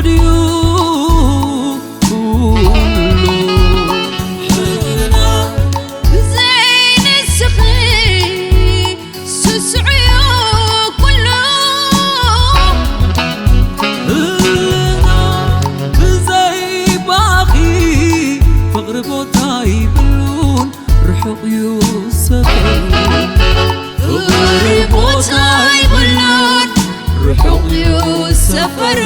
ድዩ ኩሉ ሕና ብዘይ ንስኺ ስስዑ እዩ ኩሉ። ሕና ብዘይ ባኺ ፍቕሪ ቦታ ይብሉን ርሑቕ እዩ ሰፈሩ። ፍቕሪ ቦታ ይብሉን ርሑቕ እዩ ሰፈሩ።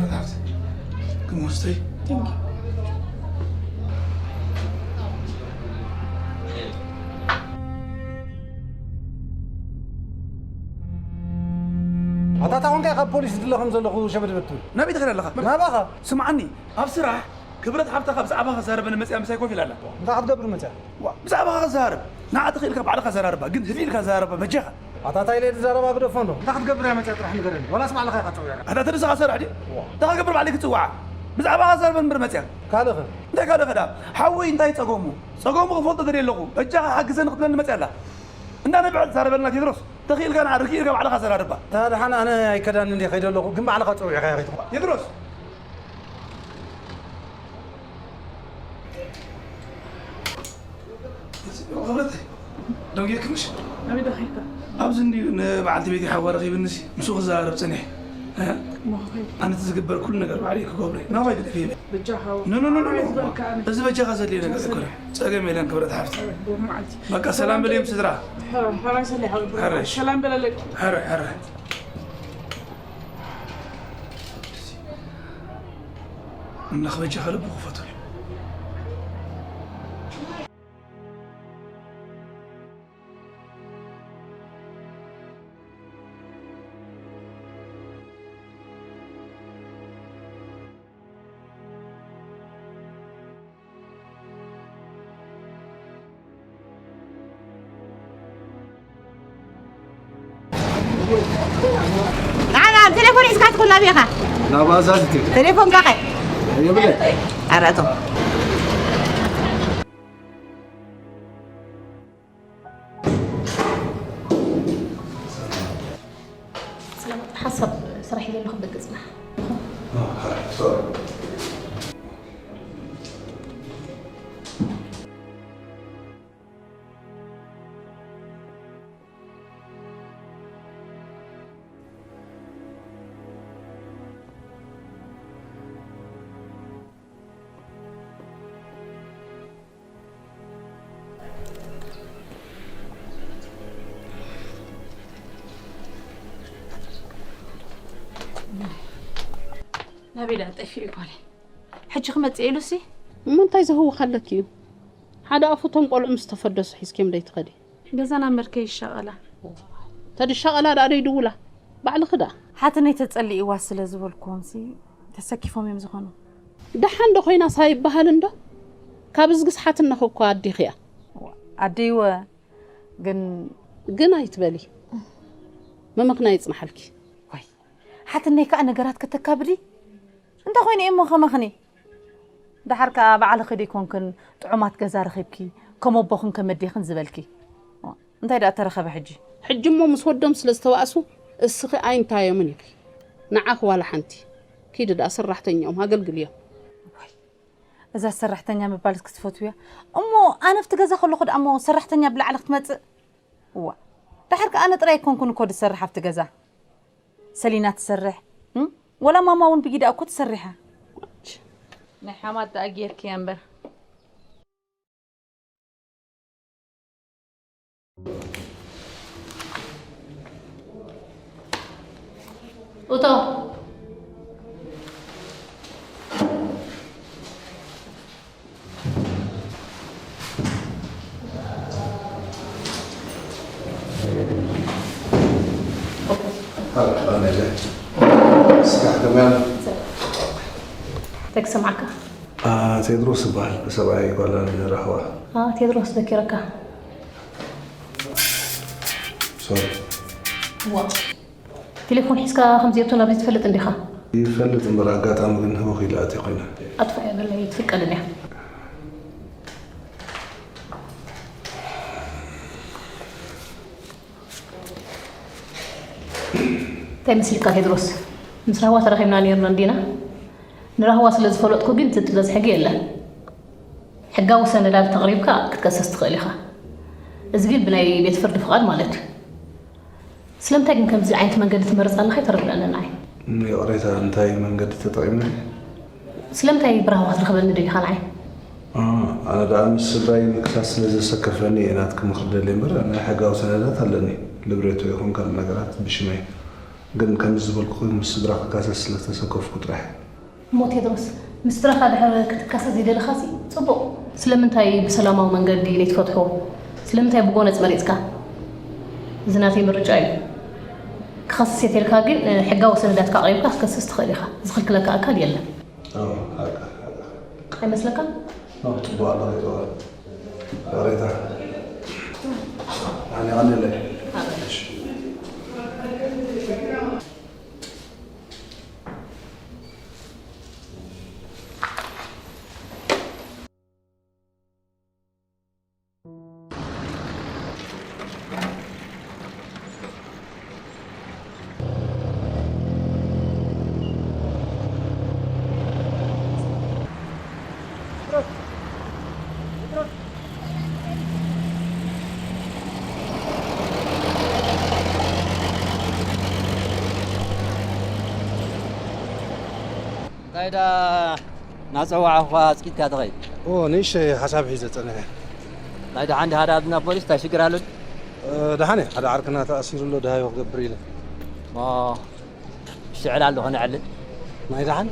Good morning, Steve. Thank you. ኣታ ታውን ከ ካብ ፖሊስ ዝድለ ከም ዘለኹ ሸበድበት ትብል? ናበይ ትኸድ ኣለኻ? ናባኻ። ስምዓኒ፣ ኣብ ስራሕ ክብረት ሓፍትኻ ብዛዕባኻ ክዛረበኒ መጽያ ምሳይ ኮፍ ኢላ ኣላ። እንታይ ክትገብር መጽያ? ዋ፣ ብዛዕባኻ ክዛረብ። ንዓ ተኽኢልካ ባዕልኻ ዘራርባ፣ ግን ህድእ ኢልካ ዘራርባ በጃኻ። ኣታ እንታይ ኢለ ዝዛረባ ግደፎ እንዶ። እንታይ ክትገብር እያ መጽያ ጥራሕ ንገረኒ። ዋላስ ባዕልኻ ኢኻ ትጸውዕ? ኣታ እቲ ንስኻ ሰራሕ ድዩ? ዋ። እንታይ ክገብር ባዕለይ ክጽውዓ? ብዛዕባኻ ክዛረበኒ እምበር መጽያ። ካልእ ኸ? እንታይ ካልእ ኸ ደኣ? ሓወይ እንታይ ጸገሙ? ጸገሙ ክፈልጦ ደልየ ኣለኹ። በጃኻ ሓግዘኒ ክትብለኒ መጽያ ኣላ። እንዳ ነብዐ ትዛረበልና ቴድሮስ። ተኽኢልካ ንዓ ርግእ ኢልካ ባዕልኻ ዘራርባ። እታ ደሓን ኣነ ኣይከዳን እንድየ ከይደ ኣለኹ፣ ግን ባዕልኻ ጸዊዕካ ኢኻ ትኾ-። ቴድሮስ። ክብረተይ፣ ደንጊርክንሽ? ኣበይ ደኺልካ? ኣብዚ እንድዩ ንበዓልቲ ቤተይ ሓዋ ረኺብንሲ፣ ምስኡ ክዘራረብ ጸኒሐ። እ? እሞ ከይድ። ኣነ እቲ ዝግበር ኩሉ ነገር ባዕለይ ክገብሮ እየ። ናባይ ግደፍ ይብል። በጃኻ። ኖ፣ ኖ፣ ኖ፣ ኖ፣ ኖ። ኣይ ዝበልካ ኣነ። እዚ በጃኻ ዘድልዮ ነገር ኣይኮነን። ጸገም የለን ክብረት ሓፍቲ። ብሩኽ መዓልቲ። በቃ ሰላም በልዮም ስድራ። ሕራይ ሰሊሕ ሓወይ፣ ብሩኽ መዓልቲ። ሕራይ። ሰላም በለለይ። ሕራይ፣ ሕራይ። ኣምላኽ በጃኻ ልቡ ክፈተሉ። ናና ቴሌፎን ሒዝካ ትኹን ናበይ ኢኻ? ናብ ኣዛዚ ትብል። ቴሌፎን ካኸ? የብለይ። ኣራቶም። ሓሳብ ስራሕ ኢለ ኣለኹ፣ ደቂ ጽናሕ። ናበይ ደኣ ጠፊኡ ጓለይ? ሕጂ ክመጽእ ኢሉሲ? እሞ እንታይ ዘህውኽ ኣለኪ እዩ? ሓደ ኣፉ እቶም ቆልዑ ምስ ተፈደሱ ሒዝኪዮም ደይትኸዲ? ገዛና መርከይ ይሻቐላ። ተድሻቐላ ደኣ ደይድውላ? ባዕልኺ ደኣ። ሓትነይ ተጸሊእዋ ስለ ዝበልኩዎምሲ ተሰኪፎም እዮም ዝኾኑ። ደሓን ዶ ኮይናስ ኣይበሃልን ዶ? ካብ እዝግስ ሓትነኺ እኮ ኣዴኺ እያ። ኣደይወ ግን ግን ኣይትበሊ። ምምኽናይ ይጽናሓልኪ። ወይ ሓትነይ ከኣ ነገራት ከተካብዲ? እንተ ኾይኑ እየ እሞ ከመኽኒ። ደሓር ከኣ ባዕልኺ ደይኮንክን ጥዑማት ገዛ ረኺብኪ፣ ከም ኣቦኽን ከም ኣዴኽን ዝበልኪ። እንታይ ደኣ ተረኸበ ሕጂ? ሕጂ እሞ ምስ ወዶም ስለ ዝተባእሱ እስኺ ኣይንታዮምን ኢኺ። ንዓኺ ዋላ ሓንቲ። ኪዲ ደኣ ሰራሕተኛኦም ኣገልግልዮም። ወይ፣ እዛ ሰራሕተኛ ምባል ክትፈትውያ? እሞ ኣነ ኣብቲ ገዛ ከለኹ ደኣ እሞ ሰራሕተኛ ብላዕሊ ክትመጽእ? እዋ፣ ደሓር ከኣ ኣነ ጥራይ ኣይኮንኩን እኮ ዝሰርሕ ኣብቲ ገዛ። ሰሊና ትሰርሕ፣ እም? ወላ ማማ እውን ብጊዳ እኮ ትሰርሕ እያ። ናይ ሓማት ደኣ ጌርክያ እምበር። እቶ። ስራሕ ከመይ ኣሎ? እንታይ ክሰምዓካ? አ፣ ቴድሮስ ይበሃል። ብሰብኣይ ጓል ኣለኒ ራህዋ። ቴድሮስ ደኪረካ። ሶሪ። ዋ፣ ቴሌፎን ሒዝካ ከምዚ የብቶ ናብዚ ትፈልጥ እንዲኻ? ይፈልጥ እምበር ኣጋጣሚ ግን ህውኽ ኢለ ኣትየ ኮይነ። ኣጥፍኣያ በለይ፣ ኣይትፍቀድን እያ። እንታይ መስልካ ቴድሮስ? ምስ ራህዋ ተራኺብና ነይርና እንዲና? ንራህዋ ስለ ዝፈለጥኩ ግን ትጥበዝ ሕጊ የለን። ሕጋዊ ሰነዳት ተቕሪብካ ክትከሰስ ትኽእል ኢኻ። እዚ ግን ብናይ ቤት ፍርዲ ፍቓድ ማለት እዩ። ስለምንታይ ግን ከምዚ ዓይነት መንገዲ ትመርጽ ኣለኻ ኣይተረድኣንን ንዓይ። ይቕሬታ እንታይ መንገዲ ተጠቒመ? ስለምንታይ ብራህዋ ክትረኽበኒ ደሊኻ ንዓይ? ኣነ ደኣ ምስ ስድራይ ምክሳስ ስለ ዘሰከፈኒ እየ ናትኪ ምኽሪ ደልየ እምበር ናይ ሕጋዊ ሰነዳት ኣለኒ። ልብሬቶ ይኹን ካልእ ነገራት ብሽመይ። ግን ከምዚ ዝበልኩኺ ምስ ስድራ ክካሰስ ስለ ዝተሰከፍኩ ጥራሕ። እሞ ቴድሮስ፣ ምስ ስድራኻ ድሕር ክትካሰስ ዘይደለኻሲ ጽቡቕ። ስለምንታይ ብሰላማዊ መንገዲ ዘይትፈትሖ? ስለምንታይ ብጎነጽ መሪጽካ? እዚ ናተይ ምርጫ እዩ። ክኸስስ እየ ተልካ ግን ሕጋዊ ሰነዳትካ ኣቕሪብካ ክትከስስ ትኽእል ኢኻ። ዝኽልክለካ ኣካል የለን። ኣዎ፣ ሓቂ፣ ሓቂ። ኣይመስለካን? ኖ፣ ጽቡቕ ኣሎ፣ ይጠቕም። ይቕሬታ። ኣነ፣ ኣነ፣ እንታይ ደኣ እናጸዋዕኹኻ ኣጽቂጥካ ትኸይድ? እዎ፣ ንእሽተይ ሓሳብ ሒዘ ጸኒሐ። እንታይ ደሓን ድኻ ደኣ ኣብና ፖሊስ እንታይ ሽግር ኣሎ? እ፣ ደሓን እየ። ሓደ ዓርክና ተኣሲሩ ኣሎ፣ ደሃዩ ክገብር ኢለ። እሞ፣ እሽቲ ዕላል ዶ ከነዕልል? ናይ ደሓን?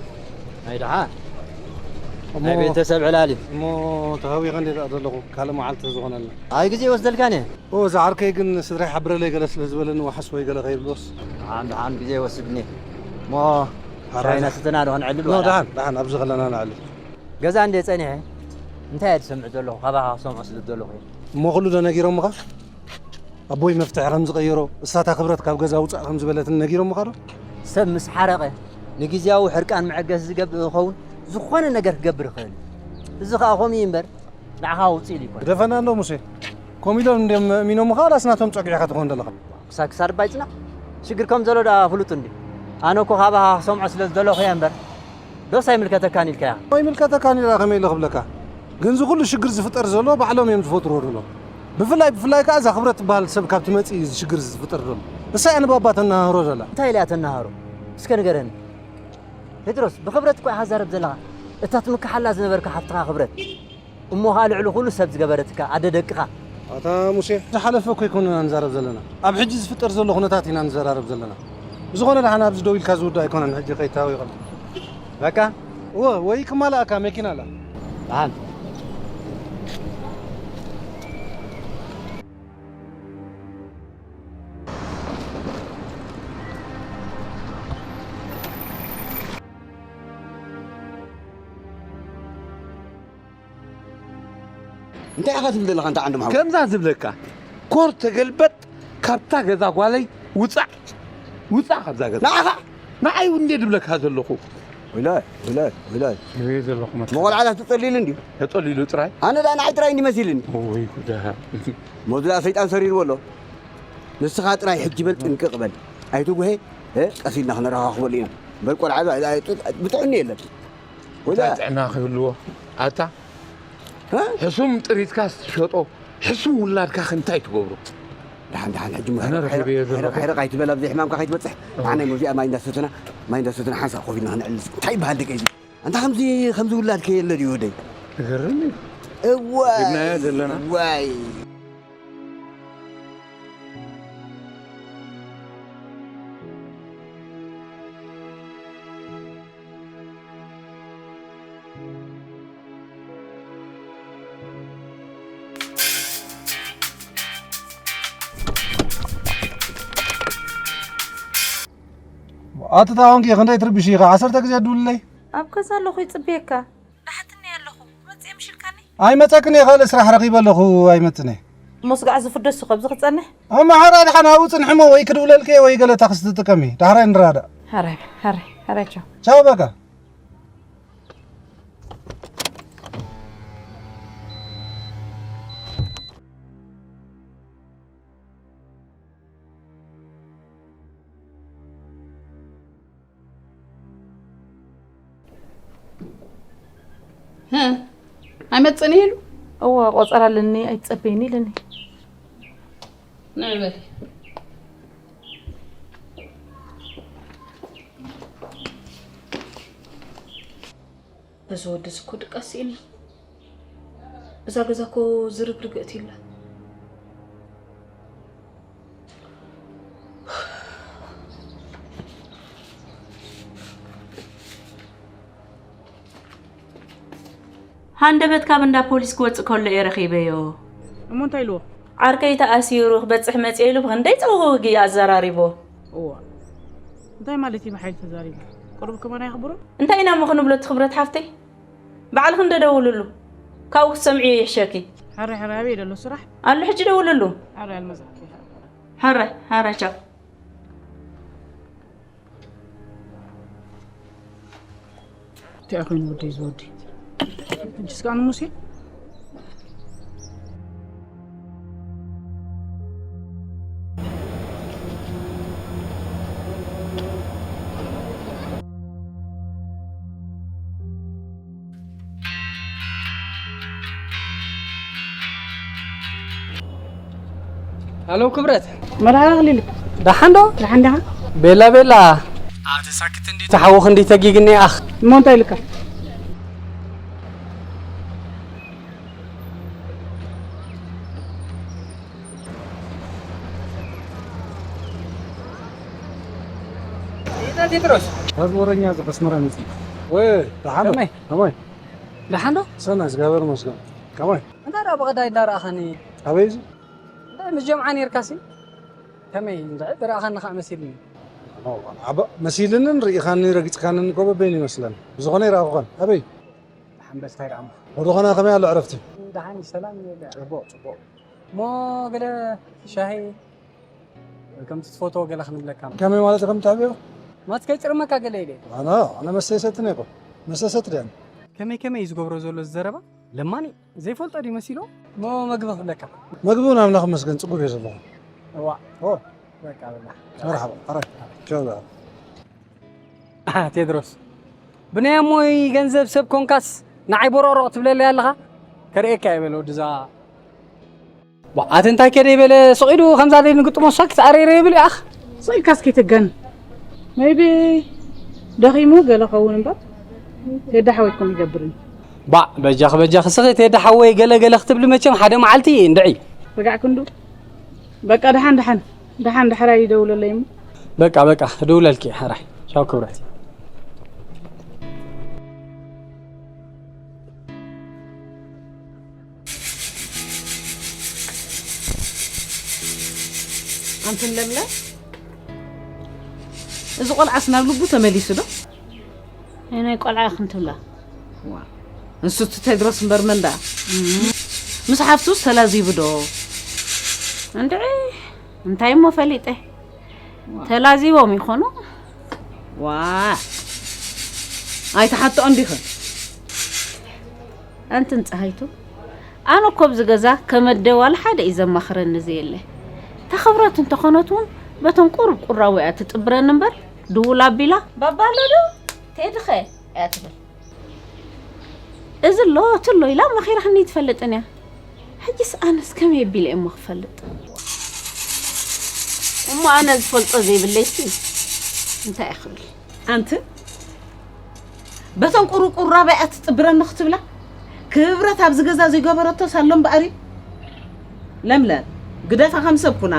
ናይ ደሓን? እሞ ናይ ቤተሰብ ዕላል እዩ። እሞ ተሃዊኸ እንዴ ደኣ ዘለኹ፣ ካልእ መዓልቲ ዝኾነልና። ኣይ ግዜ ይወስደልካን እየ። ኦ፣ እዛ ዓርከይ ግን ስድራይ ሓብረለይ ገለ ስለ ዝበለኒ ዋሕስ ወይ ገለ ከይብሎስ። ደሓን ደሓን ግዜ ይወስድኒ። እሞ ሓራይ ሻሂ እናሰተና ዶ ክንዕልል ኖ፣ ዋላ? ደሓን፣ ደሓን፣ ኣብዚ ከለና ንዕልል። ገዛ እንድየ ጸኒሐ፣ እንታይ እየ ዝሰምዕ ዘለኹ? ካባኻ ክሰምዖ ስለ ዝደለኹ እየ። እሞ ኩሉ ዶ ነጊሮምኻ? ኣቦይ መፍትሒ ከም ዝቐየሮ፣ እሳታ ክብረት ካብ ገዛ ውጻእ ከም ዝበለትን ነጊሮምኻ ዶ? ሰብ ምስ ሓረቐ፣ ንግዝያዊ ሕርቃን መዐገሲ ዝገብእ ክኸውን፣ ዝኾነ ነገር ክገብር ይኽእል እዩ። እዚ ኸኣ ከምኡ እዩ እምበር፣ ንዓኻ ውጽእ ኢሉ ይኮነ። ግደፈና እንዶ ሙሴ። ኮሚዶም እንድዮም እሚኖምኻ፣ ላስ ናቶም ጸግዒኻ ትኾን ዘለኻ። ክሳብ ክሳድ ባይጽና፣ ሽግር ከም ዘሎ ደኣ ፍሉጥ እንድዩ። ኣነ እኮ ካባኻ ክሰምዖ ስለ ዝደለኹ እየ እምበር፣ ዶስ ኣይምልከተካን ኢልካያ? ኣይምልከተካን ኢላ ከመይ ኢለ ክብለካ? ግን እዚ ኩሉ ሽግር ዝፍጠር ዘሎ ባዕሎም እዮም ዝፈጥርዎ ዘለዉ። ብፍላይ፣ ብፍላይ ከኣ እዛ ክብረት ትበሃል ሰብ ካብ ትመጽእ እዩ እዚ ሽግር እዚ ዝፍጠር ዘሎ። እሳ እያ ንባባ ተነሃህሮ ዘላ። እንታይ ኢላ እያ ተነሃህሮ? እስከ ንገረኒ። ቴድሮስ፣ ብኽብረት እኮ ኢኻ ትዛረብ ዘለኻ። እታ ትምክሓላ ዝነበርካ ሓፍትኻ ክብረት። እሞ ኸኣ ልዕሊ ኩሉ ሰብ ዝገበረትካ ኣደ ደቅኻ። ኣታ ሙሴ፣ ዝሓለፈ እኮ ኣይኮነና ንዛረብ ዘለና። ኣብ ሕጂ ዝፍጠር ዘሎ ኩነታት ኢና ንዘራረብ ዘለና። ብዝኾነ ደሓን ኣብዚ ደው ኢልካ ዝውዳእ ኣይኮነን፣ ሕጂ ከይተሃዊኸና። በቃ? እወ፣ ወይ ክማልኣካ መኪና ኣላ። ደሓን። እንታይ ኢኻ ትብል ዘለኻ ኣንታ ዓንዶም ሓወይ? ከምዛ ዝብለካ ኮር ተገልበጥ ካብታ ገዛ ጓለይ ውጻእ ውጻእ ካብዛ ገዛ። ንዓኻ? ንዓይ እውን እንድየ ዝብለካ ዘለኹ። ወይላይ ወይላይ ወይላይ። ይበይ ዘለኹ መከራ። መቆልዓላ ተጸሊሉ እንድዩ። ተጸሊሉ ጥራይ? ኣነ ደኣ ንዓይ ጥራይ እንዲ መሲልኒ። ወይ ጉዳ። ሞዝላ ሰይጣን ሰሪርዎ ኣሎ። ንስኻ ጥራይ ሕጂ በል ጥንቅቕ በል። ኣይትጉሄ። እ፣ ቀስ ኢልና ክነረኻኽበሉ ኢና። በል ቆልዓ ብጥዕኒ የለን። እንታይ ጥዕና ክህልዎ ኣታ? ሕሱም ጥሪትካስ ትሸጦ፣ ሕሱም ውላድካ ከ እንታይ ትገብሮ? ደሓን ደሓን፣ ሕጂ እሞ ኣነ ረኺበዮ ዘለኹ። ሕርቕ ኣይትበል፣ ኣብዚ ሕማምካ ከይትበጽሕ። ኣነ እዚኣ ማይ እንዳሰተና፣ ማይ እንዳሰተና ሓንሳእ ኮፍ ኢልና ክንዕልስ። እንታይ ይበሃል ደቂ እዚ? ኣንታ ከምዚ፣ ከምዚ ውላድ ከ የለ ድዩ ወደይ? ይገርም እዩ። እዋይ፣ ሂብናዮ ዘለና። እዋይ። ኣቲ ታወንኪ ክንደይ ትርብሽ ኢኻ? ዓሰርተ ግዜ ድውልለይ። ኣብ ገዛ ኣለኹ ይጽብየካ። ደሓን ትንየ ኣለኹ። መጽየ ምሽልካኒ? ኣይመጸክን እየ፣ ካልእ ስራሕ ረኺበ ኣለኹ፣ ኣይመጽን እየ። ሞስጋዕ ዝፍደሱ ከብዚ ክጸንሕ? ኣመሓራ ድሓን ኣብኡ ጽንሕሞ ወይ ክድውለልክ እየ ወይ ገለ ታክሲ ትጥቀሚ። ዳሕራይ ንራዳእ። ሃራይ፣ ሃራይ፣ ሃራይ፣ ቻው። ቻው በቃ። ኣይመጽእን ኢሉ። እወ፣ ቆጸራ ኣለኒ፣ ኣይትጸበይኒ ኢለኒ። ንዕበል። እዚ ወዲ እዚ እኮ ድቃስ ኢልና። እዛ ገዛ እኮ ዝርግርግ እትይላ። ሃንደበት ካብ እንዳ ፖሊስ ክወፅእ ከሎ እየ ረኺበዮ። እሞ እንታይ ኢልዎ? ዓርከይ ተኣሲሩ ክበፅሕ መፅየ ኢሉ ብኽንደይ ፀውጊ ኣዘራሪቦ። እዋ እንታይ ማለት እዩ ብሓይሊ ተዛሪቡ? ቁሩብ ከማን ኣየኽብሮን? እንታይ ኢና እሞ ክንብሎ እቲ ክብረት ሓፍተይ? ባዕልኺ እንዶ ደውልሉ። ካብኡ ክትሰምዕዮ ይሕሸኪ። ሕራይ ሕራይ ኣበይ ደሎ ስራሕ? ኣሎ ሕጂ ደውልሉ። ሕራይ ኣልመዛኪ። ሕራይ ሕራይ ቻው። እንታይ ኮይኑ ወደይ ዝወዲ ሕጅስ ከኣ ንሙሴ ሃሎ ክብረት። መርሃ ኣኽሊል። ደሓን ዶ? ደሓን ዲኻ? ቤላ ቤላ። ኣቲ ሳክት እንዲ ተሓወኽ እንዲ ተጊግኒ ኣኽ። እሞ እንታይ ኢልካ? ጌታ ቴድሮስ ካብ ወረኛ እዚ ከስመራ መፅእ ወይ ደሓን ዶ? ከመይ? ከመይ? ደሓን ዶ? ሰና እግዚኣብሔር ይመስገን። ከመይ? እንታይ ደኣ ብቐዳይ እንዳረኣኻኒ ኣበይ እዚ እንታይ ምስ ጀምዓ ኔርካሲ ከመይ እንድዒ ዝረኣኻኒ ከዓ መሲልኒ ኣባ መሲልንን ርኢኻኒ ረጊፅካንን እኮ በበይኑ ይመስለን ብዝኾነ ይረኣኹኸን ኣበይ ደሓን በል እንታይ ደኣ እሞ ወደኾና ከመይ ኣሎ ዕረፍቲ ደሓን እዩ ሰላም እዩ ጽቡቕ ጽቡቕ እሞ ገለ ሻሂ ከምቲ ትፈትዎ ገለ ክንብለካ ከመይ ማለት ከም ትዕብዮ ማት ከይጭርመካ ገለ ኢለ ኣነ ኣነ መስተ ይሰትን እኮ መስተ ሰት ድያን ከመይ ከመይ እዩ ዝገብሮ ዘሎ እዚ ዘረባ ለማኒ ዘይፈልጦ ድዩ መሲሎ እሞ መግቢ ክብለካ መግቢ እውን ኣምላኽ መስገን ፅጉብ እየ ዘለኹ እዋ ኦ በቃ በላ መርሓባ ኣረ ቻው ቴድሮስ ብናይ ኣሞይ ገንዘብ ሰብ ኮንካስ ንዓይ ቦሮቕሮቕ ትብለለይ ኣለኻ ከርእየካ እየ በለ ወድዛ ኣቲ እንታይ ከደ ይበለ ስቕ ኢሉ ከምዛ ደይ ንግጥሞ ሳክት ኣረይረ ይብል ኣኽ ስቕ ኢልካስ ከይትጋን maybe ደኺሙ ገለ ኸውን እምበር ቴዲ ሓወይ ከምኡ ይገብርን ባእ በጃኺ በጃኺ ስኺ ቴዲ ሓወይ ገለ ገለ ክትብሊ መቸም ሓደ መዓልቲ እንድዒ ርጋዕ ክንዱ በቃ ደሓን ደሓን ደሓን ዳሕራይ ይደውለለይ እሞ በቃ በቃ እደውለልኪ እየ ሕራይ ቻው ክብረተይ ኣንትን ለምለም እዚ ቆልዓስ ናብ ልቡ ተመሊሱ ዶ? ናይ ናይ ቆልዓ ኢኽን ትብላ። ንሱ እቲ ቴድሮስ እምበር መን ደኣ? ምስ ሓፍቱስ ተላዚቡ ዶ? እንድዒ እንታይ እሞ ፈሊጠ። ተላዚቦም ይኾኑ። ዋእ ኣይትሓትኦን ዲኽን? ኣንትን ጸሃይቱ ኣነ እኮ ኣብዚ ገዛ ከም ኣደ ዋላ ሓደ እዩ ዘማኽረኒ ዘየለ። እታ ክብረት እንተኾነት እውን በተን ቁሩብ ቁራቦ እያ ትጥብረኒ እምበር ድውል ኣቢላ ባባ ኣሎ ዶ ቴድኸ እያ ትብል። እዚ ኣሎ እቲ ኣሎ ኢላ መኺራኒ ኣይትፈልጥን እያ። ሕጂስ ኣነስ ከመይ ኣቢለ እየ እሞ ክፈልጥ? እሞ ኣነ ዝፈልጦ ዘይብለይሲ እንታይ እየ ክብል? ኣንቲ በተን ቁሩቁር ራባይ ኣትጥብረኒ ክትብላ ክብረት ኣብዚ ገዛ ዘይገበረቶ ሳሎ እምበኣር እዩ። ለምለም ግደፋ ከም ሰብ ኩና።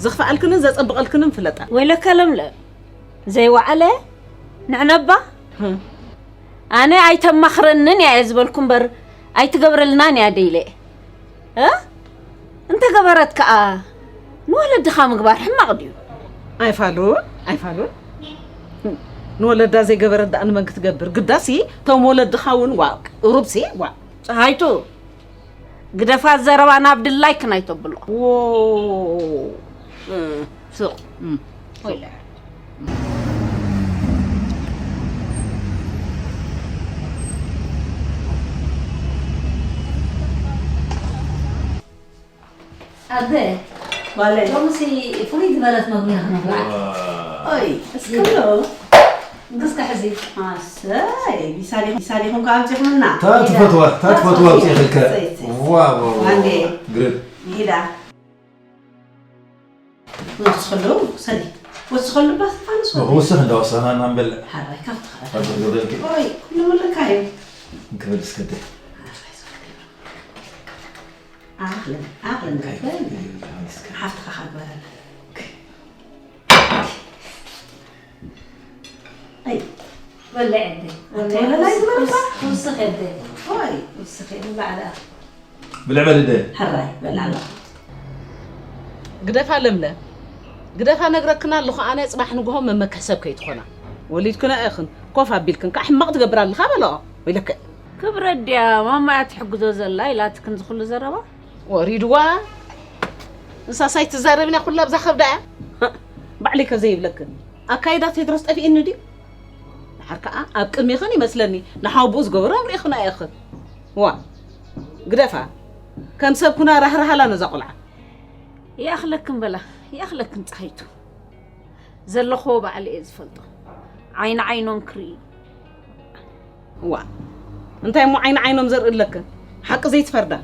ዘኽፍኣልክንን ዘጸብቐልክንን ፍለጣ። ወይለከ ለምለም ዘይወዓለ ንዕነባ ኣነ ኣይተማኽረንን እያ እየ ዝበልኩ እምበር ኣይትገብረልናን እያ ደይለ እ እንተገበረት ከኣ ንወለድኻ ምግባር ሕማቕ ድዩ? ኣይፋሉን ኣይፋሉን ንወለዳ ዘይገበረት ደኣ ንመን ክትገብር ግዳሲ እቶም ወለድኻ እውን ዋ ቁሩብሲ ዋ ሃይቱ፣ ግደፋ ዘረባ፣ ናብ ድላይክ ናይ ተብሎ። ዎ፣ እ፣ ሱቕ። እም፣ ሱቕ። ኣደ፣ ጓለይ። ሎምሲ ፍሉይ ዝበለት መግቢ ኢና ክነብልዓኪ። ዋው። ኦይ፣ እስከ ብሎ። ግስካ ሕዚ። ኣሰይ፣ ቢሳሊኹም፣ ቢሳሊኹም ከኣ ኣምጺኹምና። ታ ትፈትዋ፣ ታ ትፈትዋ ኣምጺእኽልከ። ኣሰይ፣ ኣሰይ። ዋው፣ ዋው፣ ዋው። ዋንዴ። ግርም። ይዳ። ወስኸሉ፣ ሰዲ። ወስኸሉ ባስ ፋንስ ወዲ። ወስኽ እንዳ ወሰና እና ንበልዕ። ሓራይ፣ ካብቲ ኸ። ካብ ዝገብረልኪ። ኦይ፣ ኩሉ ምልካ እዩ። እንክብል እስከ ደ። ኣኽለን፣ ኣኽለን፣ እንታይ ገበል? እንታይ ገበል? ሓፍትኻ ግበረላ። ኣይ፣ ወላሂ ኣደ። ወላሂ ኣቶ ወላሂ ወስ-፣ ግበረላ። ወስ-፣ ወስኽ ኣደ። ኦይ። ወስኽ ኣደ፣ ብላዕ ደኣ። ብልዕ በል ኣደ። ሕራይ፣ በል ኣላ። ግደፋ ለምለ። ግደፋ ነግረክና ኣለኹ ኣነ ጽባሕ ንግሆ መመክሒ ሰብ ከይትኾና። ወሊድክና ኢኽን፣ ኮፍ ኣቢልክን፣ ከዓ ሕማቕ ትገብር ኣለኻ በለኦ። ወይለከ። ክብረት ድያ ማማ እያ ትሕግዞ ዘላ ኢላትክን ዝኹሉ ዘረባ? ወሪድዋ። ንሳስ ኣይትዛረብን እያ ኩላ ኣብዛ ከብዳ እያ። ባዕለይ ከ ዘይብለክን። ኣካይዳ ቴድሮስ ጠፊእኒ ድዩ? ድሓር ከኣ ኣብ ቅድሚኽን ይመስለኒ ንሓውቡኡ ዝገበሮም ርኢኽና ኢኽን። ዋ፣ ግደፋ። ከም ሰብ ኩና ራህራሃላ ነዛ ቆልዓ። ይኣኽለክን በላ፣ ይኣኽለክን ጸሃይቱ። ዘለኽዎ ባዕለይ እየ ዝፈልጦ። ዓይኒ ዓይኖም ክርኢ። ዋ፣ እንታይ እሞ ዓይኒ ዓይኖም ዘርኢ ኣለክን? ሓቂ ዘይትፈርዳ።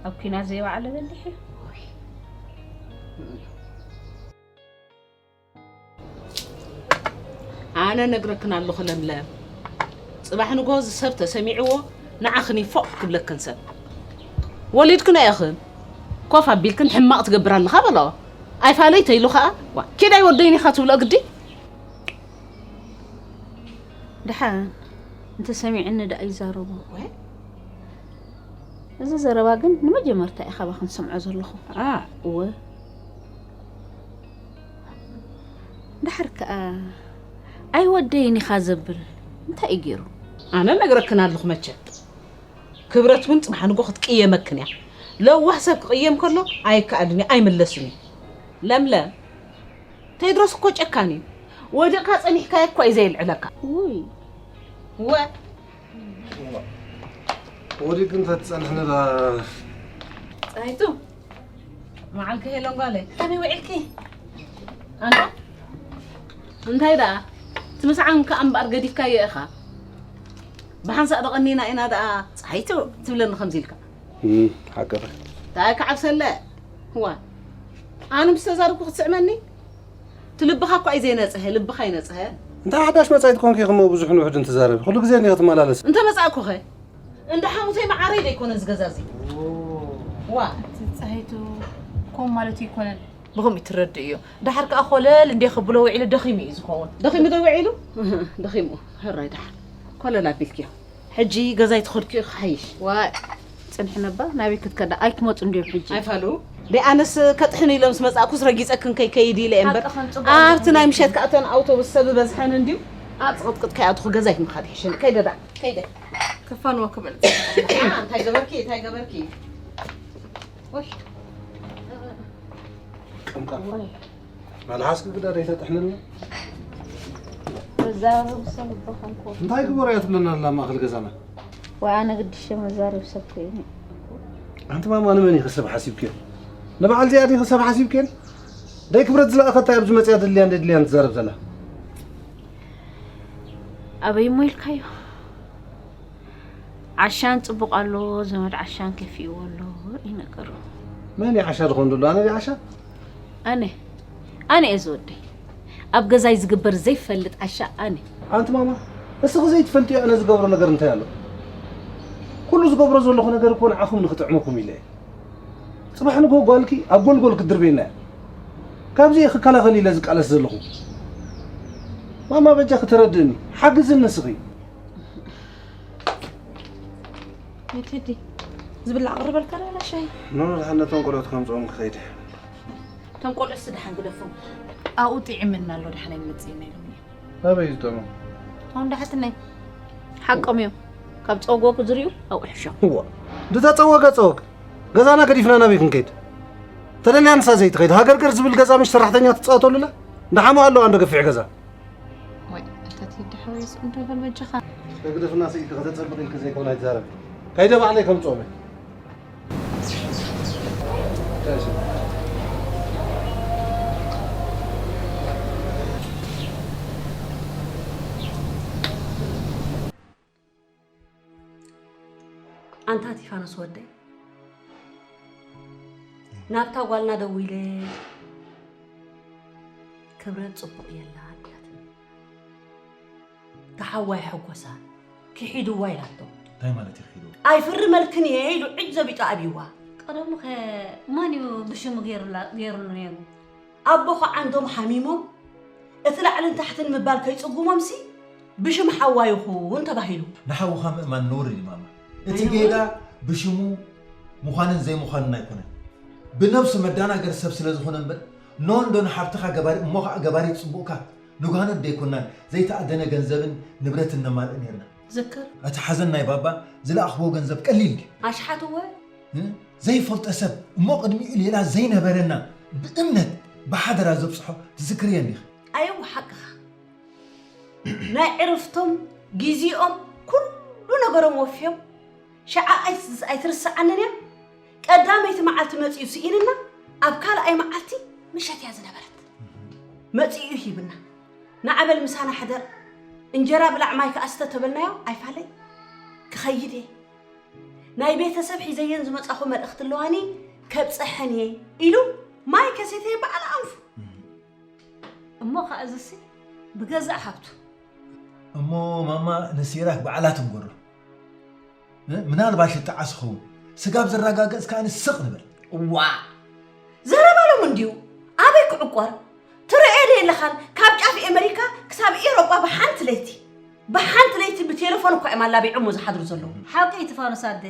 ኣብ ኲናት ዘይወዓለ በሊሕ እዩ። ኣነ ነግረክን ኣለኹ ለምለም። ጽባሕ ንግሆ እዚ ሰብ ተሰሚዕዎ ንዓኽን እዩ ፎእ ክብለክን ሰብ። ወሊድክን ኢኽን ኮፍ ኣቢልክን ሕማቕ ትገብር ኣለኻ በሎ። ኣይፋለይ ተይሉ ኸኣ፣ ዋ፣ ኪድ ኣይወደይን ኢኻ ትብሎ ግዲ? ደሓን እንተሰሚዕኒ ደኣ ይዛረቦ። ወይ? እዚ ዘረባ ግን ንመጀመርታ እየ ካባኽን ዝሰምዖ ዘለኹ። ኣ፣ እወ። ደሓር ከኣ ኣይወደይን ኢኻ ዘብል እንታይ እዩ ገይሩ? ኣነ ነግረክን ኣለኹ መቸም። ክብረት እውን ጽባሕ ንጎ ክትቅየመክን እያ። ለዋህ ሰብ ክቕየም ከሎ ኣይከኣልን እዩ፣ ኣይምለስን እዩ። ለምለም፣ ቴድሮስ እኮ ጨካን እዩ። ወዲቕካ ጸኒሕካዮ እኮ እዩ ዘየልዕለካ። ውይ። ወ- ወዲቅ እንተ ትጸንሕኒ ዳ- ጸሃይቱ፣ መዓልኪ ሄለን ጓለይ፣ ከመይ ውዒልኪ? ኣንታ፣ እንታይ ደኣ? እቲ ምስዓም ከኣ እምበኣር ገዲፍካዮ ኢኻ። ብሓንሳእ ዶ ቀኒና ኢና ደኣ ጸሃይቱ ትብለኒ ከምዚ ኢልካ? እም፣ ሓቅኺ። እንታይ ክዓብሰለ? እዋ፣ ኣነ ምስ ተዛረብኩ ክትስዕመኒ? እቲ ልብኻ እኳ እዩ ዘይነጽሀ፣ ልብኻ ይነጽሀ። እንታይ ሓዳሽ መጻኢት ኮንኪ ኢኺ እሞ ብዙሕን ውሑድን ትዛረቢ? ኩሉ ግዜ እንዲኺ ትመላለሲ። እንተ መጻእኩኸ? እንዳ ሓሙተይ መዓረይ ዶ ኣይኮነን ዝገዛ እዚ? ዋ። እቲ ጸሃይቱ ከምኡ ማለቱ ኣይኮነን። ብኸምኡ ትረድእዮ። ደሓር ከኣ ኮለል እንዴ ከብሎ ውዒሉ ደኺሙ እዩ ዝኸውን። ደኺሙ ዶ ውዒሉ? እህ፣ ደኺሙ። ሕራይ ደሓን። ኮለል ኣቢልክዮ። ሕጂ ገዛይ ትኸድክዮ ክሓይሽ። ዋይ፣ ጽንሒ ነባ፣ ናበይ ክትከዳ? ኣይክመጹ እንድዮም ሕጂ። ኣይፋሉ። ደይ ኣነስ ከጥሕኑ ኢሎም ምስ መጻእኩስ ረጊጸክን ከይከይድ ኢለ እየ እምበር። ሓቅኽን ጽቡቕ ኣብቲ ናይ ምሸት ከኣ እተን ኣውቶቡስ ሰብ በዝሐን እንድዩ። ኣብ ጽቕጥቅጥ ከይኣትኹ ገዛይ ምኻድ ይሕሸኒ። ከይደ ደኣ፣ ከይደ። ክፋንዎ ክብል። እንታይ ገበርኪ? እንታይ ገበርኪ? ወይ። ቅምቃም። ወይ። መልሓስኪ ግዳ ደይተጥሕንልና? መዛረቢ ሰብ እባ ኮንኩ። እንታይ ግበሩ እያ ትብለና ኣላ ማእከል ገዛና? ወይ ኣነ ግድሽ መዛረቢ ሰብ ኮይኑ። ኣንቲ ማማ ንመን ኢኺ ሰብ ሓሲብክዮ? ንበዓል እዚኣ ዲኺ ሰብ ሓሲብክየን? ደይ ክብረት ዝለኣኸታ እያ ኣብዚ መፅያ ድልያን ደድልያን ትዛረብ ዘላ። ኣበይ እሞ ኢልካዮ? ዓሻን ጽቡቕ ኣሎ፣ ዘመድ ዓሻን ከፊእዎ ኣሎ እዩ ነገሩ። መን እዩ ዓሻ ዝኾን ዘሎ? ኣነ ድየ ዓሻ? ኣነ፣ ኣነ እየ ዝወደይ። ኣብ ገዛይ ዝግበር ዘይፈልጥ ዓሻ ኣነ። ኣንቲ ማማ፣ እስኺ ዘይትፈልጥዮ ኣነ ዝገብሮ ነገር እንታይ ኣሎ? ኩሉ ዝገብሮ ዘለኹ ነገር እኮ ንዓኹም ንኽጥዕመኩም ኢለ እየ። ጽባሕ ንግሆ ጓልኪ ኣብ ጎልጎል ክትድርበየና እያ። ካብዚ እየ ክከላኸል ኢለ ዝቃለስ ዘለኹ። ማማ በጃኺ ተረድእኒ፣ ሓግዝኒ እስኺ። ቴዲ፣ ዝብላዕ ቅርበልካ ዶ ዋላ ሻሂ? ኖ፣ ኖ፣ ደሓን ነቶም ቆልዑት ከምጽኦም ክኸይድ እየ። እቶም ቆልዑትስ ደሓን ግደፎም። ኣብኡ ጥዒምና ኣሎ፣ ደሓን ኣይንመጽእን ኢና ኢሎምኒ። ኣበይ ዝጠሙ? ኣሁን ዳሕትነይ ሓቆም እዮም። ካብ ፀጎ ክዝርዩ ኣብኡ ሕሾም። እዋ፣ እንተተፀወገ ፀወግ፣ ገዛና ገዲፍና ናበይ ክንከይድ? ተደልያ ንሳ ዘይትኸይድ ሃገርገር ዝብል ገዛ ምሽ ሰራሕተኛ ትፃወተሉላ? እንዳሓሙ ኣለዋ እንዶ ገፊሕ ገዛ። ወይ እተትይዲ ሕወይስ እንዶ በል በጃኻ። ተግደፍና ስኢልኪ ከተፀብቕ ኢልኪ ዘይኮነ ኣይትዛረቢ። ከይደ ባዕለይ ከምፅኦም እየ። ኣንታ ቲፋኖስ ወደይ፣ ናብታ ጓልና ደዊለ ክብረት ጽቡቕ የላን ኢላትኒ። ተሓዋይ ሕጎሳ ክሒድዋ ኢላቶ። እንታይ ማለት እዩ ክሒድዋ? ኣይፍርመልክን እየ ኢሉ ዕጅ ዘቢጡ ኣብይዋ። ቀደሙ ኸ መን እዩ ብሽሙ ገይሩላ- ገይሩሉ ነይሩ? ኣቦ ኸዓ እንዶም ሓሚሞም እቲ ላዕልን ታሕትን ምባል ከይጽጉሞምሲ ብሽም ሓዋ ይኹን ተባሂሉ። ንሓውኻ ምእማን ነውሪ እዩ ማማ። እቲ ጌጋ ብሽሙ ምዃንን ዘይምዃንን ኣይኮነን። ብነብሱ መዳናገር ሰብ ስለ ዝኾነ እምበር ኖ እንዶ ንሓብትኻ ገባሪ እሞ ኸዓ ገባሪ ጽቡቕካ ንጓኖት ደይኮናን ዘይተኣደነ ገንዘብን ንብረትን ነማልእ ነርና። ዝክር። እቲ ሓዘን ናይ ባባ ዝለኣኽዎ ገንዘብ ቀሊል ድዩ? ኣሽሓትወ። እ? ዘይፈልጦ ሰብ እሞ ቅድሚኡ ሌላ ዘይነበረና ብእምነት ብሓደራ ዘብፅሖ ትዝክርዮ እንዲኺ። ኣየው ሓቅኻ ናይ ዕርፍቶም ግዜኦም ኩሉ ነገሮም ወፍዮም ሸዓ ኣይትርስዓንን እያ። ቀዳመይቲ መዓልቲ መፂኡ ስኢንና ኣብ ካልኣይ መዓልቲ ምሸት እያ ዝነበረት። መፂኡ ሂብና ንዓበል ምሳና ሕደር እንጀራ ብላዕ ማይ ከኣ ስተ ተበልናዮ ኣይፋለይ ክኸይድ እየ። ናይ ቤተሰብ ሒዘየን ዝመጻኹ መልእኽቲ ኣለዋኒ ከብፀሐን እየ ኢሉ ማይ ከሴተየ በዓል ኣንፉ። እሞ ከዓ እዚሲ ብገዛእ ሃብቱ እሞ ማማ ንሲራክ በዓላ ትንገሮ። ምናልባሽ ይጠዓስ ኸውን ስጋብ ዝረጋገፅ ከኣ ንስቕ ንበል። ዋ ዘረባ ሎም እንድዩ ኣበይ ክዕቆር ትርእዮ ዶ የለኻን ካብ ጫፍ ኤመሪካ ክሳብ ኤሮጳ ብሓንቲ ለይቲ ብሓንቲ ለይቲ ብቴለፎን እኳ እዮም ኣላቢዖሞ ዝሓድሩ ዘለዉ። ሓቂ እዩ ትፋኖስ ኣደ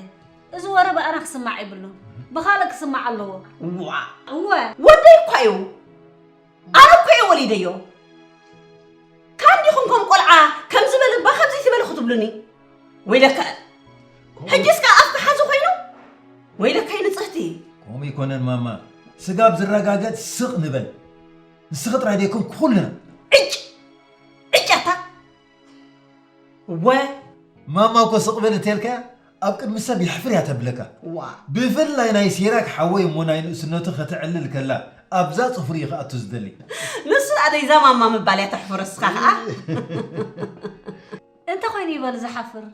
እዚ ወረ ብኣና ክስማዕ የብሉን ብኻልእ ክስማዕ ኣለዎ። ዋ እወ ወደይ እኳ እዩ ኣነ እኮ እየ ወሊደዮ። ካን ዲኹም ከም ቆልዓ ከምዚ በል እባ ከምዚ ትበል ክትብሉኒ? ወይለከ ሕጂ እስከ ኣፍካ ሓዚ ኮይኑ ወይለከይ ንጽህቲ። ከምኡ ይኮነን ማማ ስጋብ ዝረጋገጽ ስቕ ንበል። ንስኺ ጥራይ ደይኮን ኩልና። ዕጭ ዕጭ ኣታ እወ ማማ እኮ ስቕ በል እተልካያ ኣብ ቅድሚ ሰብ የሕፍር እያ ተብለካ። ዋ ብፍላይ ናይ ሲራክ ሓወይ እሞ ናይ ንእስነቱ ከተዕልል ከላ ኣብዛ ጽፍሪ እዩ ክኣቱ ዝደሊ። ንሱ ኣደይ እዛ ማማ ምባል እያ ተሕፍሮ እስኻ ኸኣ። እንተ ኾይኑ ይበል ዝሓፍር።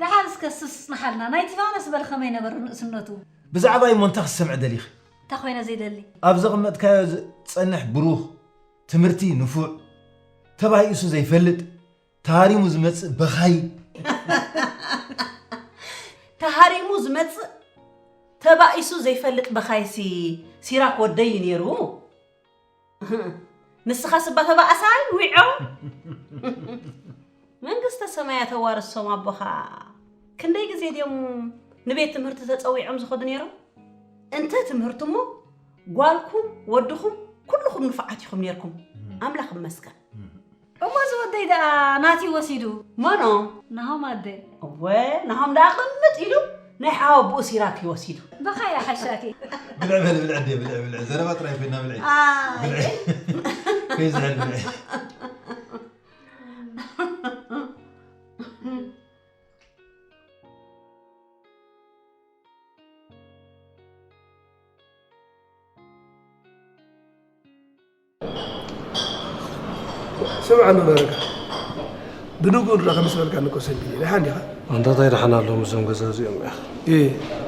ደሓር እስከ ስስ ንሓልና ናይ ቲፋኖስ በል ኸመይ ነበረ ንእስነቱ? ብዛዕባይ እሞ እንታይ ክትሰምዒ ደሊኺ? እንታይ ኮይነ ዘይደሊ? ኣብ ዘቐመጥካዮ ዝጸንሕ ብሩኽ ትምህርቲ ንፉዕ፣ ተባኢሱ ዘይፈልጥ፣ ተሃሪሙ ዝመጽእ በኻይ። ተሃሪሙ ዝመጽእ ተባኢሱ ዘይፈልጥ በኻይሲ ሲራክ ወደይ እዩ ነይሩ። ንስኻስ እባ ተባእሳይ ዊዖ። መንግስተ ሰማያት ኣዋርሶም ኣቦኻ። ክንደይ ግዜ ድዮም ንቤት ትምህርቲ ተጸዊዖም ዝኸዱ ነይሮም? እንተ ትምህርቲ እሞ ጓልኩም ወድኹም ኩልኹም ንፉዓት ኢኹም ነርኩም ኣምላኽ ይመስገን። እሞ እዚ ወደይ ደኣ ናቲ ወሲዱ። መኖ? ናሆም ኣደ። እወ ናሆም ደኣ ቅምጥ ኢሉ ናይ ሓወብኡ ሲራክ እዩ ወሲዱ። በኻያ ሓሻኪ። ብልዕ በል ብልዕ ኣደ ብልዕ ብልዕ ዘረባ ጥራይ ኮይና ብልዕ። ኣይ። ብልዕ። ከይዝሕል ብልዕ። ስምዓ ምበረካ ብንግኡ ንራኸብ ምስ በልካኒ እኮ ሰልቢኒ ዲኻ እንዲኻ? ኣንታ እንታይ ደሓን ኣለዎም እዞም ገዛ እዚኦም ኢኻ? እ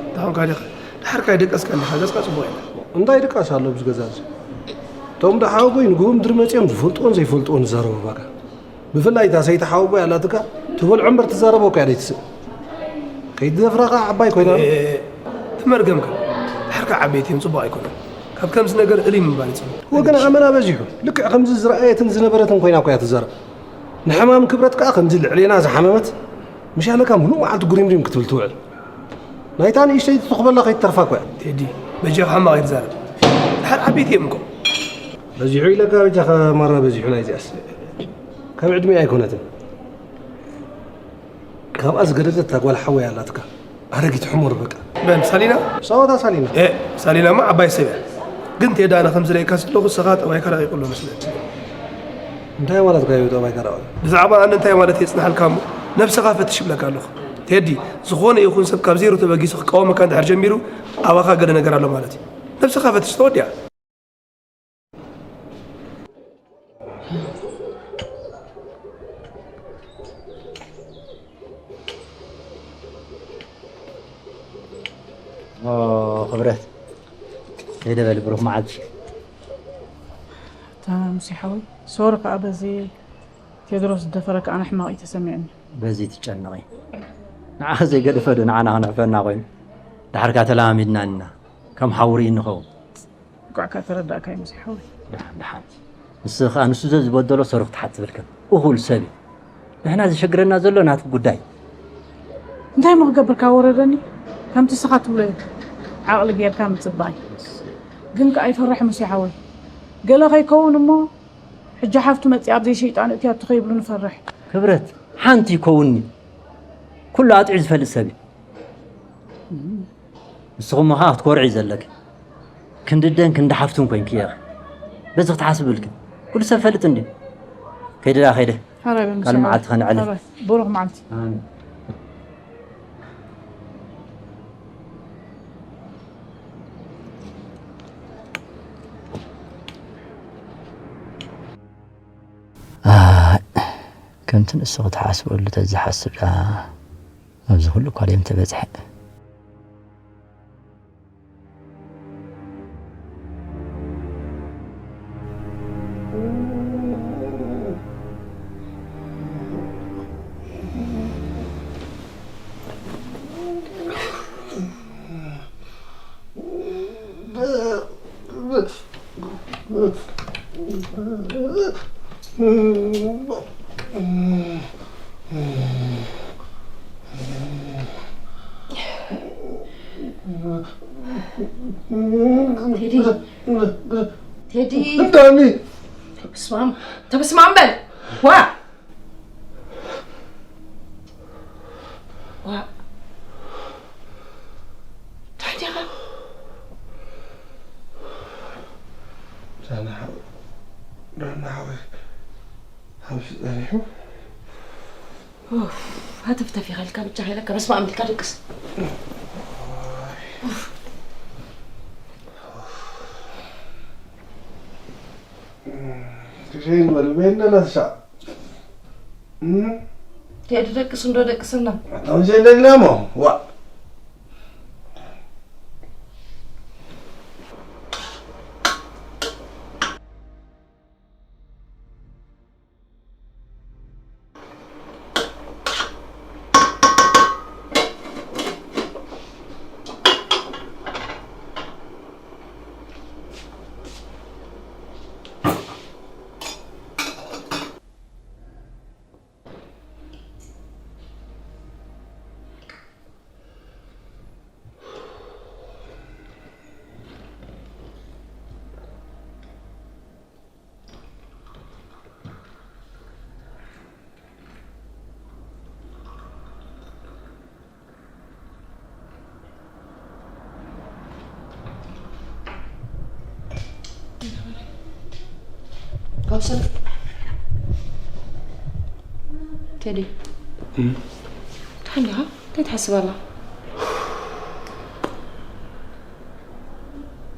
እንታይ ኾንካ ዲኻ? ድሓር ካይደቀስካ እንዲኻ ገጽካ ጽቡቕ የለን። እንታይ ድቃስ ኣሎ ኣብዚ ገዛ እዚ? እቶም ደሓወጎይ ንግሆ ምድሪ መጺኦም ዝፈልጥዎን ዘይፈልጥዎን ይዛረቡ ባካ። ብፍላይ እታ ሰይቲ ሓወቦይ ኣላትካ ትበልዖ እምበር ትዛረቦ እኮ እያ ዘይትስእ። ከይትደፍራ ከኣ ዓባይ ኮይና። ተመርገምካ። ድሓር ከኣ ዓበይቲ እዮም ጽቡቕ ኣይኮነን። ካብ ከምዚ ነገር እልይ ምባል ይጽቡቕ። ወገን ኣመና በዚሑ። ልክዕ ከምዚ ዝረኣየትን ዝነበረትን ኮይና እኮ እያ ትዛረብ። ንሕማም ክብረት ከኣ ከምዚ ልዕሌና ዝሓመመት ምሽ ኣለካ ምሉእ መዓልቲ ጉሪምሪም ክትብል ትውዕል። ናይታ ንእሽተይቲ ትኹበላ ከይትተርፋ እኮ እያ። ቴዲ በጃኻ ሕማቕ ኣይትዛረብ። ድሓር ዓበይቲ እዮም እኮ። በዚሑ ኢለካ በጃኻ ማራ በዚሑ ናይዚኣስ። ካብ ዕድሜ ኣይኮነትን። ካብኣ ዝገደደት እታ ጓል ሓወይ ኣላትካ። ኣረጊት ሕሙር በቃ። መን ሳሊና? ሰዋታ ሳሊና። ኤ ሳሊናማ ዓባይ ሰብ እያ። ግን ቴዳ ኣነ ከም ዝርእየካ ዘለኹ ንስኻ ጠባይካ ረቂቑ ኣሎ መስለኒ። እንታይ ማለት ካዩ ጠባይካ ረቂቑ? ብዛዕባ ኣነ እንታይ ማለት የጽንሓልካ እሞ ነብስኻ ፈትሽ ይብለካ ኣለኹ። ቴዲ ዝኾነ ይኹን ሰብ ካብ ዜሮ ተበጊሱ ክቃወመካ እንድሕር ጀሚሩ ኣባኻ ገለ ነገር ኣሎ ማለት እዩ። ነብስኻ ፈትሽ ተወዲኣ። ክብረት ሄደ በል ብሩክ መዓልቲ። ተመስገን ሓወይ። ሶሪ ከዓ በዚ ቴድሮስ ዝደፈረካ ኣነ ሕማቕ እዩ ተሰሚዕኒ። በዚ ትጨነቒ ንዓ ዘይገደፈ ዶ ንዓና ክንዕፈና ኮይኑ። ዳሕርካ ተለማሚድና ኢና ከም ሓውሪ ንኸውን። እንኳዕ ከዓ ተረዳእካ ይመስል ሓወይ። ደሓን ደሓን። ንስኺ ከዓ ንሱ ዘዝበደሎ ሰሩ ክትሓት ትብልክን እኹል ሰብ እዩ። ንሕና ዝሸግረና ዘሎ ናትኪ ጉዳይ። እንታይ እሞ ክገብር ካብ ወረደኒ ከምቲ ስኻ ትብሎ እዩ። ዓቕሊ ጌርካ ምፅባይ ግን ከዓ ይፈርሕ ሙሴ ሓወይ። ገለ ከይከውን እሞ ሕጂ ሓፍቱ መፂኣ ኣብዘይ ሸይጣን እትያቱ ከይብሉ ንፈርሕ። ክብረት ሓንቲ ይከውንኒ ኩሉ ኣጥዒ ዝፈልጥ ሰብ እዩ። ንስኹም ኸዓ ክትኮርዒ እዩ ዘለኪ። ክንዲ ደን ክንዲ ሓፍቱን ኮይንኪ ኢኺ። በዚ ክትሓስብልኪ ኩሉ ሰብ ፈልጥ እንዲ። ከይደ ዳ ከይደ። ሓራይ በል ካልእ መዓልቲ ከነዕልል። ሓራይ። ብሩኽ መዓልቲ። ኣሜን። ኣይ፣ ከምቲ ንሱ ክትሓስበሉ ተዝሓስብ ደኣ ኣብዚ ኩሉ እኳ ደይምተበጽሐ። ቴዲ ቴዲ እንዳሚ ተበስማም ተበስማም በል ዋ ዋ እንታይ ዲኻ ዳና ሓወይ ዳና ሓወይ ኣብዚ ጸኒሑ ሃተፍተፍ ይኸልካ ብቻ ኸይለካ በስመ ኣብ ኢልካ ደቅስ ክሸይን በል በይነና ትሻዕ ቴዲ ደቅስ እንዶ ደቅስና ኣታውን ሸይን ደሊና እሞ ዋእ ቴዲ እንታይ እንታይ ትሓስብ ኣላ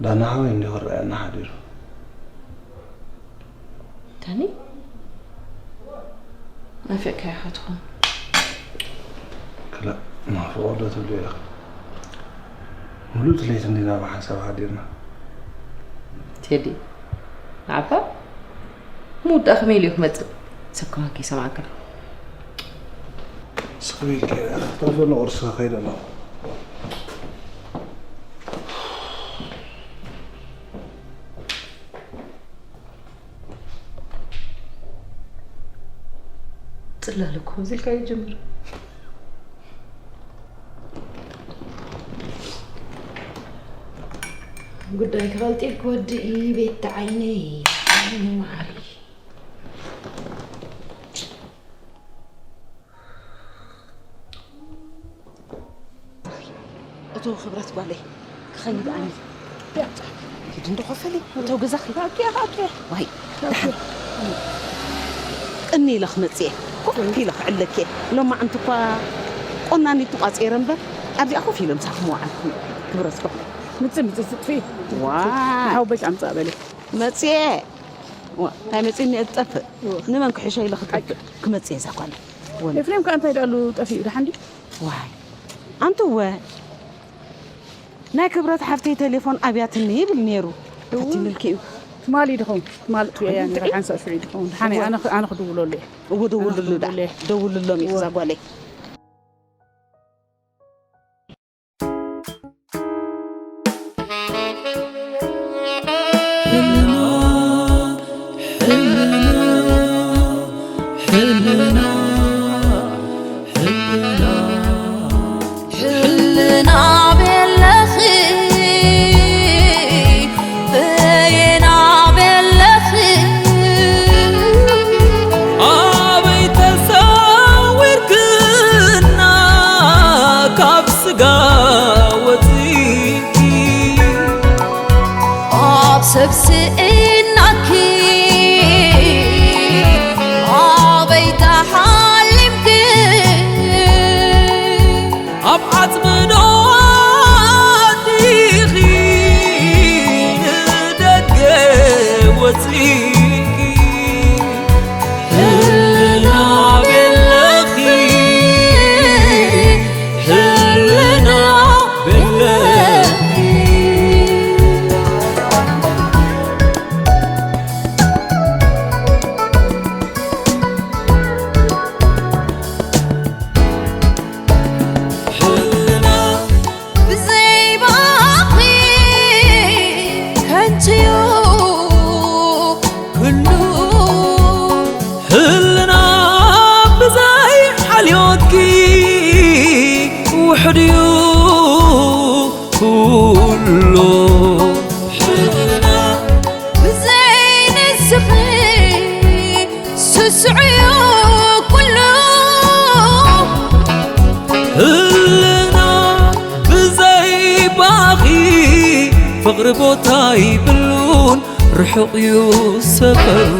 ዳና ሓወይ እንዲ ክረኣየና ሓዲሩ ዳኒ ናፊቕካዮ ኢኻ ትኸውን። ክላእ ናፍቖ ዶ ትብልዮ ኢኻ? ምሉእ ለይቲ እንዲና ብሓንሳብ ሓዲርና። ቴዲ ንዓባ ምውዳእ ከመይ ኢሉ እዩ ክመጽእ? ሰብ ከማን ከይሰማዕካ። ስቕ ኢልካ ኢኻ ክትረፈኒ ቁርሲ ከይደ ኣለኹ። ጽላለ እኮ እዚ ኢልካ ይጅምር። ጉዳይ ክቐልጢፍ ክወድእ እዩ ቤት ዓይነይ። ማሪ። እቶ ክብረት ጓለይ ክኸይድ ኣነ። ኪድ እንዶ ኸፈሊ እቶ ገዛኺ። ኣኪያ ኣኪያ። ዋይ ደሓን። ቅኒ ኢለ ክመጽእ እየ። ኮፍ ኢለ ክዕለክ እየ። ሎማዓንቲ እኳ ቆናኒት ተቋጺረ እምበር ኣብዚኣ ኮፍ ኢለ ምሳኺ ምውዓል። ክብረት ጓለይ። ምጽእ ምጽእ ትጥፊ። ዋይ። ሓው በሽ ኣምጻእ በሊ። መጽየ። ዋ፣ እንታይ መጺእኒ እየ ዝጠፍእ? እወ። ንመን ክሕሾ ኢለ ክጠፍእ? ሓቂ። ክመጽእ እየ እዛ ጓል። ወላ። ኤፍሬም ከኣ እንታይ ደኣሉ ጠፊኡ? ደሓን ድዩ? ዋይ። ኣንቱወ። ናይ ክብረት ሓፍተይ ቴሌፎን ኣብያትኒ ይብል ነይሩ። እወ። ፈቲንልኪ እዩ። ትማሊ ድኸውን? ትማሊ ጥፍያ እያ ነይራ፣ ሓንሳእ ሽዑ ድኸውን? ደሓን እየ፣ እወ። ኣነ ኽ-፣ ኣነ ክድውለሉ እየ። እወ፣ ደውልሉ ኣነ ደኣ። ክድውለሉ እየ። ደውልሎም እዩ እወ። እዛ ጓለይ። ሕልና ቤለኺ፣ በየና ቤለኺ፣ ኣበይ ተሰዊርክና ካብ ስጋ ወጺእኪ፣ ኣብ ሰብ ስኢናኪ ኣበይ ተሓሊምኪ፣ ኣብ ዓጽሚ ዶ ኣዲኺ ንደገ ወጺእኪ፣ ህልና ቤለኺ፣ ህልና ቤለኺ። ሕልና ብዘይ ባኺ ከንቱ'ዩ ኩሉ። ህልና ብዘይ ሓልዮትኪ ውሑድ'ዩ ኩሉ። ሕልና ብዘይ ንስኺ ስሱዕ'ዩ ኩሉ። ህልና ብዘይ ባኺ ፍቕሪ ቦታ ይብሉን ርሑቕ እዩ ሰፈሩ።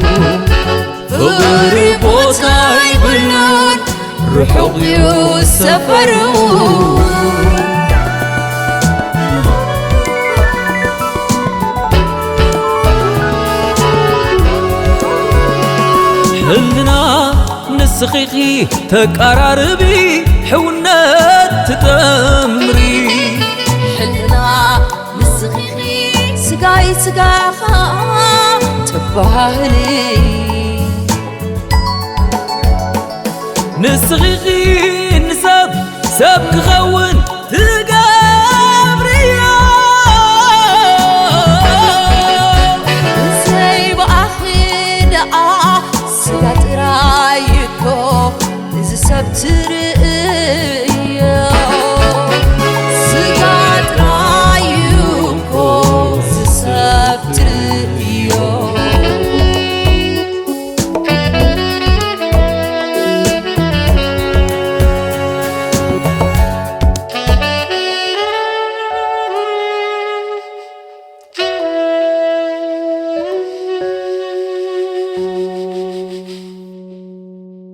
ፍቕሪ ቦታ ይብሉን ርሑቕ እዩ ሰፈሩ። ሕልና ንስኺ ኢኺ ተቀራርቢ፣ ሕውነት ትጠምሪ። ሕልና ንስኺ ኢኺ ስጋይ ስጋኻ ትባህሊ። ንስኺ ኢኺ ንሰብ ሰብ ክኸውን